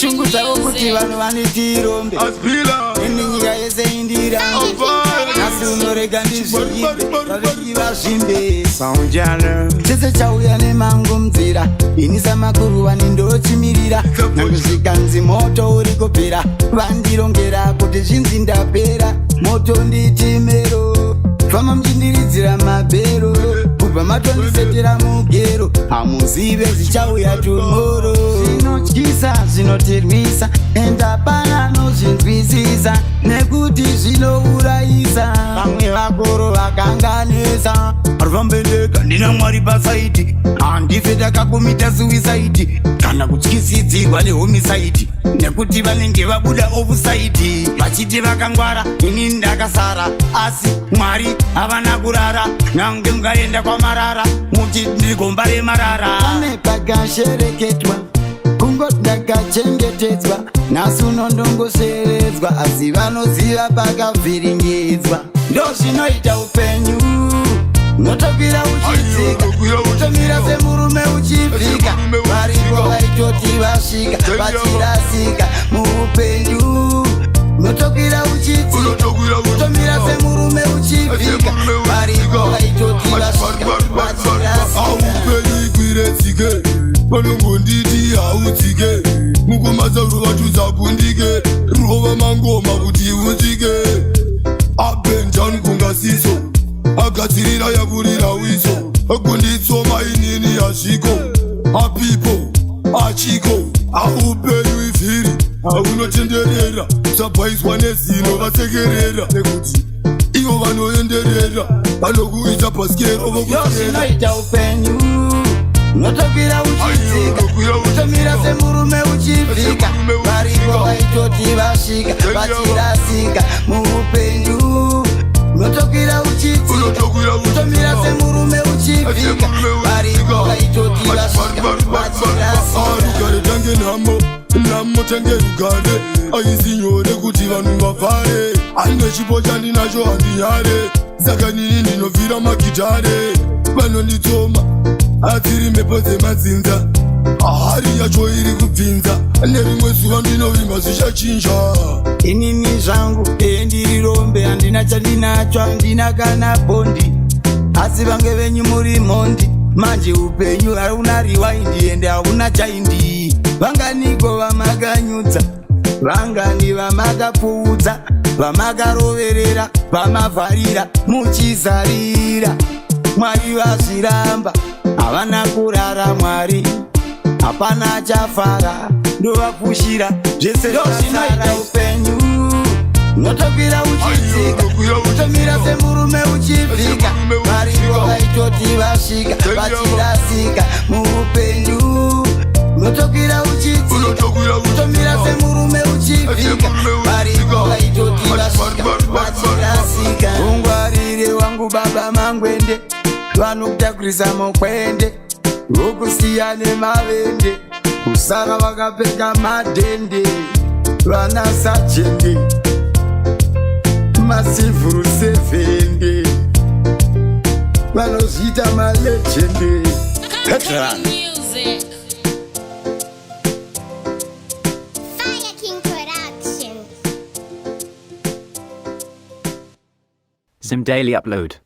Shungu dzavo kuti vanhu vanitirombe, ini nyika yese indirambe. Asi unorega ndizviimbe, vavengi vazvimbe. Chese chauya nemangu munzira, ini samakuruwani ndochimirira. Nyange zvikanzi moto uri kupera, vandirongera kuti zvinzi ndapera. Moto ndichimero, famba muchindiridzira mabhero, kubva matondisetera mugero. Hamuzive zvichauya tomorrow. Zvinotyisa, zvinotirwisa, ende hapana anozvinzwisisa, nekuti zvinourayisa. Vamwe vakuru vakanganisa. Rufambendeka, ndina Mwari paside, handife ndakacommita suicide kana kutyisidzirwa nehomicide, nekuti vanenge vabuda offside vachiti vakangwara, ini ndakasara. Asi Mwari havana kurara, nyange mukaenda kwamarara muti ndiri gomba remarara. Pane pakashereketwa kungoti ndakachengetedzwa, nhasi unondongosveredzwa, asi vanoziva pakavhiringidzwa. Ndo zvinoita upenyu, unotokwira uchidzika, utomira semurume uchivhika. Variko vaitoti vasvika vachirasika. Muupenyu unotokwira uchidzika, utomira semurume uchivhika. Variko vaitoti vasvika vachirasika. Aupenyu ikwire dzike, vanongonditi haudzike. Mukumatsauro vatuzakundike, rova mangoma kuti unzike. Up and down kungasiso, agadzirira yakurira wiso, kunditsoma inini hazviko. Apipo achiko, aupenyu ivhiri, aunotenderera. Usabhaiswa nezino vasekerera, nekuti ivo vanoenderera, vanokuita bhasikero vokuera. Zvinoita upenyu, unotokwira uchidzika, utomira semurume uchivhika. Variko vaitoti vasvika vachirasika. Muupenyu unotokwira uchidzika, utomira semurume uchivhika. Variko vaitoti vasvika vachirasika. Rugare tange nhamo, nhamo tange rugare. Aisi nyore kuti vanhu vafare. Ane chipo chandinacho handinyare, saka nini ndinobvira magitare. Vanonditsoma adziri mhepo dzemadzinza, hari yacho iri kubvinza. Nerimwe zuva ndinovimba zvichachinja. Inini zvangu ee ndiri rombe, handina chandinacho, handina kana bondi, asi vange venyu muri mondi. Manje upenyu hauna rewind, ende hauna chaindi. Vanganiko vamakanyudza, vangani vamakapfuudza, vamakaroverera, vamavharira muchizarira. Mwari vazviramba, havana kurara. Mwari hapana chafara, ndovafushira zvese. Zvinoita upenyu, unotokwira uchidzika, utomira semurume uchivhika. Variko vaitoti vasvika vachirasika. Muupenyu unotokwira uchidzika, utomira semurume uchivhika. Variko vaitoti vasvika vachirasika. Ungwarire wangu baba mangwende, vanokutakurisa mukwende, vokusiya nemavende, kusara vakapfeka madhende. Vana sajende, macivil servant, vanozviita malegend. Veteran. Music. Fire King Productions. Zim Daily Upload.